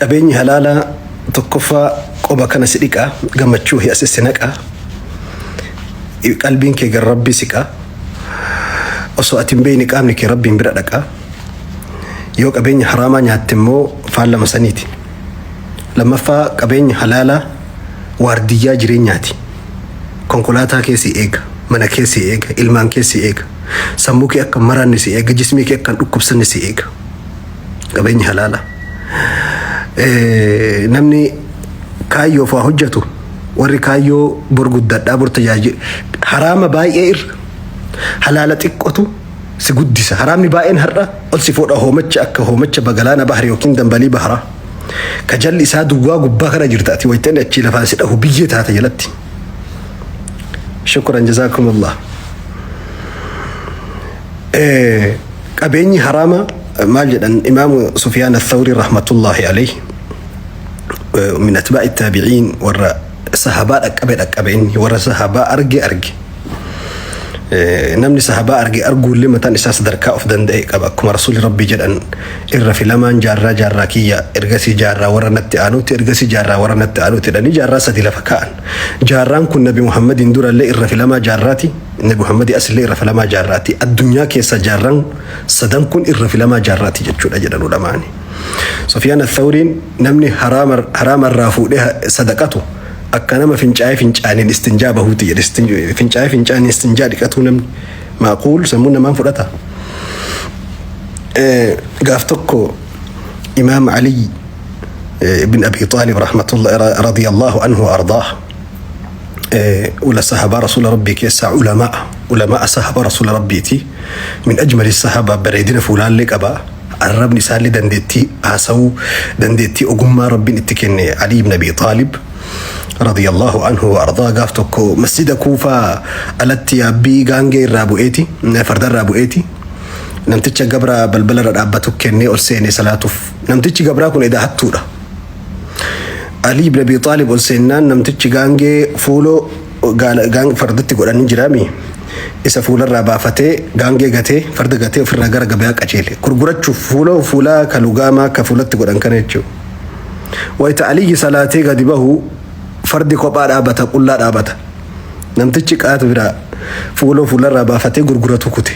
Qabeenyi halaalaa tokkoffaa qoba kana si dhiqa, gammachuu as si naqa, qalbiin kee gara Rabbii siqa, osoo ati hin beekne qaamni kee Rabbiin bira dhaqa. Yoo qabeenya haraamaa nyaatte immoo faallama saniiti. Lammaffaa, qabeenya halaalaa waardiyyaa jireenyaati. Konkolaataa kee si eega, mana kee si eega, ilmaan kee si eega, sammuu kee akka hin maraanne si eega, jismii kee akka hin dhukkubsanne si eega. Qabeenyi halaalaa. Namni kaayyoof waa hojjetu, warri kaayyoo bor guddadhaa bor tajaajila, haraama baay'ee irra halaala xiqqotu si guddisa. Haraamni baay'een har'a ol si fuudha, hoomacha akka hoomacha bagalaana bahari yookiin dambalii baharaa. Ka jalli isaa duwwaa gubbaa kana jirta, ati wayitanii achii lafaan si dhahu biyyee taata jalatti. Shukran, jazaakumullah. Qabeenyi haraama maal jedhan? Imaamu Sufyaan Athawri rahmatullahi alayhi, min atbaa'i taabi'iin, warra sahabaa dhaqqabe dhaqqabe, inni warra sahabaa arge arge. Namni sahabaa arge arguullee mataan isaa sadarkaa of danda'e qaba. Akkuma Rasuulli Rabbii jedhan, irra filamaan jaarraa jaarraa kiyya, ergasii jaarraa warra natti aanuuti, ergasii jaarraa warra natti aanuuti jedhanii jaarraa sadi lafa kaa'an. Jaarraan kun Nabi Muhammadiin durallee irra filamaa jaarraati, Nabi Muhammadii asillee irra filamaa jaarraati. Addunyaa keessa jaarraan sadan kun irra filamaa jaarraati jechuudha jedhan ulamaani. Sufyaan Athawriin, namni haraamarraa fuudhee sadaqatu akka nama fincaa'ee fincaaniin istinjaa bahuuti jedhe. Fincaa'ee fincaaniin istinjaa dhiqatuu namni maaquul sammuun namaan fudhata. Gaaf tokko Imaam Ali ibn Abi Xaalib rahmatullah radiyallahu anhu ardaah, ula sahabaa Rasuula Rabbii keessaa ulamaa sahabaa Rasuula Rabbiiti, min ajmali sahabaa, bareedina fuulaallee qaba, arrabni isaallee dandeettii haasawuu, dandeettii ogummaa Rabbiin itti kenne. Ali ibn Abi Xaalib radiyallahu anhu wa ardaa gaaf tokko masjida Kuufaa alatti yaabbii gaangee irraa bu'eeti, farda irraa bu'eeti, namticha gabra balbala irra dhaabbatu kennee ol seenee salaatuuf. Namtichi gabraa kun edaa hattuudha. Ali ibn Abi Xaalib ol seennaan namtichi gaangee fuuloo fardatti godhanii jiraami isa fuularraa baafatee, gaangee gatee, farda gatee, ofirraa gara gabayaa qajeele gurgurachuuf, fuuloo fuulaa ka lugaamaa ka fuulatti godhan kana jechuudha. Wayita Aliyyi salaatee gadi bahu fardi kophaa dhaabata, qullaa dhaabata. Namtichi qaata biraa fuuloo fuularraa baafatee gurguratu kute.